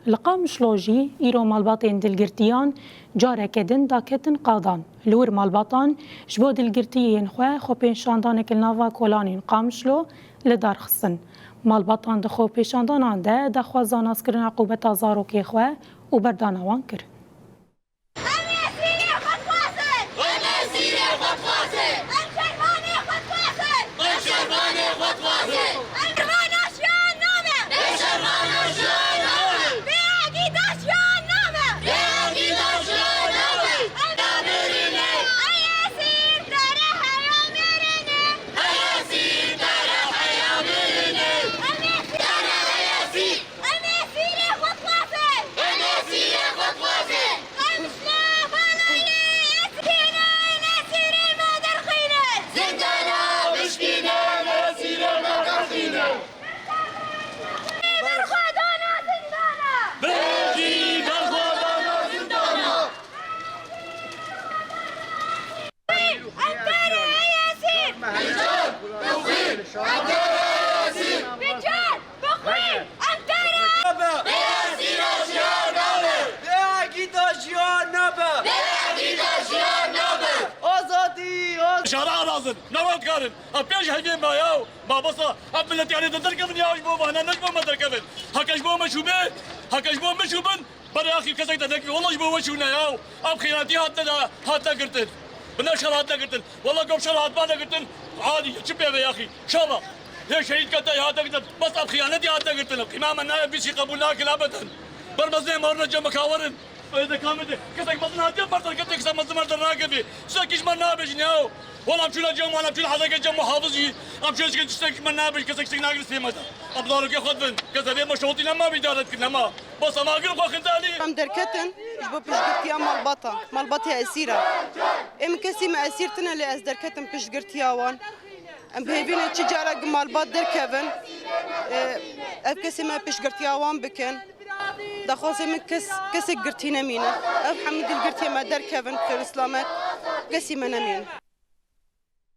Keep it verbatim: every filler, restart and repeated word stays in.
Li Qamişlo jî îro malbatên dilgirtiyan careke din daketin qadan. Li wir malbatan ji bo dilgirtiyên xwe xwepêşandanek li nava kolanên Qamişlo li dar xistin. Malbatan di xwepêşandanan de daxwaza naskirina qûbeta zarokê xwe û berdana wan kir. Em ê esîrê xwe dixwazin! Em ê esîrê xwe dixwazin! Em şervanê xwe dixwazin! Em şervanê xwe dixwazin! Em şervana jiyan nabe! Bê şervana jiyan nabe! Bê egîda jiyan nabe! Bê egîda jiyan nabe! Em nabirîne! Ey esîr, te re heya mêrene! Ey esîr, te re heya mêrene! Em esîr! Te re ey esîr! Em esîrê xwe dixwazin! Em esîrê xwe dixwazin! Qamişlo, Balayê, esîrên, esîrên me derxînin! Zindana bişkînin, esîrên me derxînin! Berxwedana zindana! Berxwedana zindana! Em te re ey esîr! Bican! Bixwîn! Em te re ey esîr! Bican! Bixwîn! Em te re Bê esîra jiyan nabe! Bê egîda jiyan nabe! Bê egîda jiyan nabe! Azadî! Az- Şara razin! Nava dikarin! Em pêş hevê me ya! Mabesa! Em miletê Erê de derkevin ya ji bo me, ne ji bo me derkevin! Heke ji bo me şûbe! Heke ji bo me şûbin! Bere yaxî kesek te nekir. Walla ji bo we çûne ya. Ev xîyanetî hatine de, hatine girtin. Bi nav şer hatine girtin. Walla gom şer hatmane girtin. Adî, çi pê ve yaxî? Şama. Lê şehîd kete hatine girtin. Bes ev xîyanetî hatine girtin. Qîma me nayê bîsî qebûl nakin ebeden. Ber mezinê marine cem kawerin. Öyle de kamete. Kesek mezin hatiye merder kete, kesek mezin merder nakevî. Size kiş me nabêjin ya. Wala em çûne cem, wala em çûne hezeke cem muhafizî. Em çûne kesek me nabêjin, kesek sik nagir sêmede. Em zarokê xwe dibin. Kesek vê me şotî nema, îdaret kir nema. Bas em agir xwe xinzanî. Em derketin ji bo piştgirtiya malbata, malbatê esîra. Ê min kesî me esîr tine lê ez derketim piştgirtiya wan. Em bi hêvî ne çi carek malbat derkevin, e, ev kesê me piştgirtiya wan bikin. Daxwazê min kes, kesek girtî nemîne. Ev hemî dilgirtiyê me derkevin, xêr û silamet kesî me nemîne.